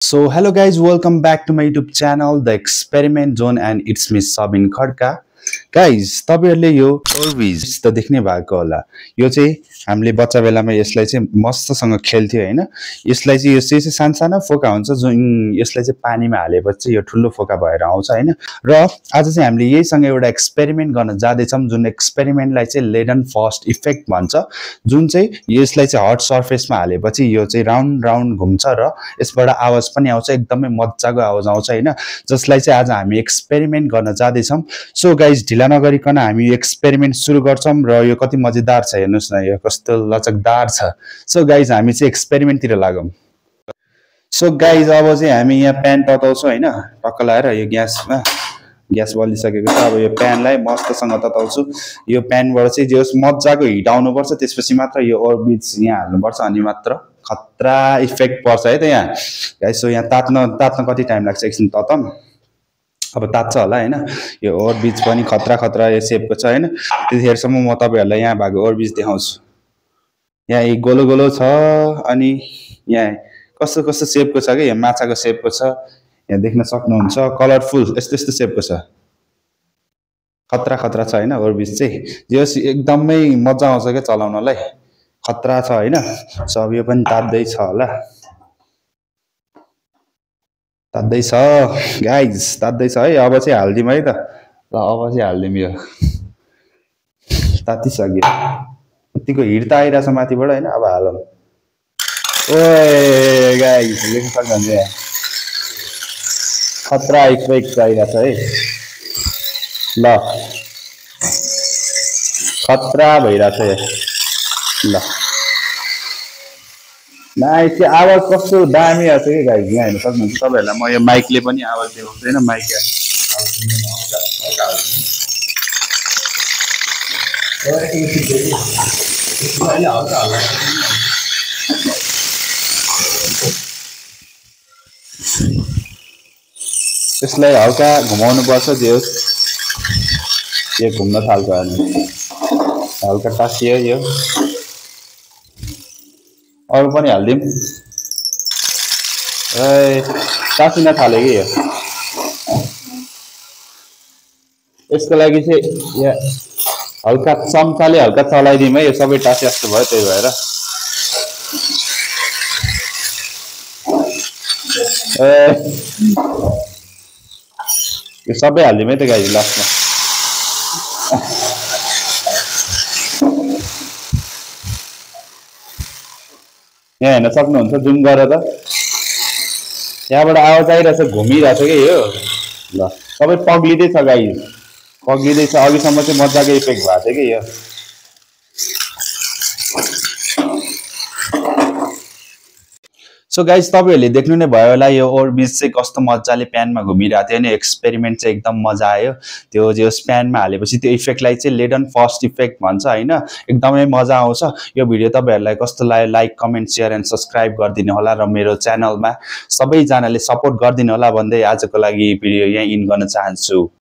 So hello guys, welcome back to my YouTube channel, The Experiment Zone, and it's me Sabin Khadka. Guys तपाईहरुले यो ओर्बिज त देख्नै भएको होला। यो चाहिँ हामीले बच्चा बेलामा यसलाई चाहिँ मस्तसँग खेल्थ्यो हैन। यसलाई चाहिँ यो चाहिँ सानसानो फोका हुन्छ जुन यसलाई चाहिँ पानीमा हालेपछि यो ठुलो फोका भएर आउँछ हैन। र आज चाहिँ हामीले यहीसँग एउटा एक्सपेरिमेन्ट गर्न जाँदै छौं जुन एक्सपेरिमेन्टलाई चाहिँ लेडन फर्स्ट इफेक्ट भन्छ। जुन चाहिँ यसलाई चाहिँ हट सर्फेसमा हालेपछि यो चाहिँ राउन्ड राउन्ड घुम्छ र यसबाट आवाज पनि आउँछ, एकदमै मज्जाको आवाज आउँछ हैन। जसलाई चाहिँ आज हामी एक्सपेरिमेन्ट गर्न जाँदै छौं। सो गाइज ढिला नगरिकन हामी एक्सपेरिमेन्ट सुरु गर्छौं र यो कति मजेदार छ हेर्नुस् न, यो कस्तो लचकदार छ। सो गाइज हामी चाहिँ एक्सपेरिमेन्टतिर लागौं। सो गाइज अब चाहिँ हामी यहाँ प्यान तताउँछौं हैन। टक्क लाएर यो ग्यास बलिसकेको छ। अब यो प्यानलाई मस्तसँग तताउँछु। यो प्यानबाट चाहिँ जे होस् मज्जाको हिट आउनु पर्छ, त्यसपछि मात्र यो ओर्बिज यहाँ हाल्नु पर्छ अनि मात्र खतरा इफेक्ट पर्छ है त यहाँ। गाइज सो यहाँ तात्न कति टाइम लाग्छ, एकछिन ततम। अब तात्छ होला हैन। यो ओर्बिज पनि खतरा यो शेपको छ हैन। त्यतिखेरसम्म म तपाईहरुलाई यहाँ भएको ओर्बिज देखाउँछु। यहाँ एक गोलो गोलो छ अनि यहाँ कस्तो कस्तो शेपको छ के, यहाँ माछाको शेपको छ, यहाँ देख्न सक्नुहुन्छ। कलरफुल यस्तो शेपको छ। खतरा छ हैन ओर्बिज चाहिँ। जस एकदमै मजा आउँछ के चलाउनलाई, खतरा छ हैन। सब यो पनि तात्दै छ होला, तात्दै छ गाइज, तात्दै छ है। अब चाहिँ हाल्दिम है त। ल अब चाहिँ हाल्दिम यो। तातिसक्यो। यतिको हिट त आइराछ माथिबाट हैन। अब हालौं। ओए गाइज देख्न सक्नुहुन्छ यहाँ खतरा इफेक्ट आइराछ है। ल खतरा भइराछ यहाँ। ल नाइस, आवाज कस्तो दामी आछ के गाइज, यहाँ हेर्न सक्नुहुन्छ तपाईहरुलाई। म यो माइकले पनि आवाज देखाउँछु हैन। माइक यसलाई हल्का घुमाउनु पर्छ। जे होस् यो घुम्न थाल्छ अनि हल्का टाँसियो यो। अरु पनि हाल्दिम। ए टाँसिन थाल्यो कि यो। यसको लागि चाहिँ यहाँ हल्का चम्चाले हल्का चलाइदिम है। यो सबै टाँसे जस्तो भयो, त्यही भएर यो सबै हाल्दिम है त गाइज लास्टमा। यहाँ हेर्न सक्नुहुन्छ, जुम गरेर त यहाँबाट आवाज आइरहेछ, घुमिरहेछ के यो। ल सबै पग्लिँदैछ गाइज, पग्लिँदैछ। अघिसम्म चाहिँ मजाको इफेक्ट भएको थियो कि यो। सो गाइज तपाईहरुले देख्नु नै भयो होला यो ओर्बिज चाहिँ कस्तो मजाले प्यानमा घुमिरहेको थियो नि। एक्सपेरिमेन्ट चाहिँ एकदम मजा आयो। त्यो जे प्यानमा हालेपछि त्यो इफेक्टलाई चाहिँ लेडन फर्स्ट इफेक्ट भन्छ हैन। एकदमै मजा आउँछ। यो भिडियो तपाईहरुलाई कस्तो लाग्यो like comment share and subscribe गरिदिनु होला र मेरो च्यानलमा सबैजनाले सपोर्ट गरिदिनु होला भन्दै आजको लागि भिडियो यही इन गर्न चाहन्छु।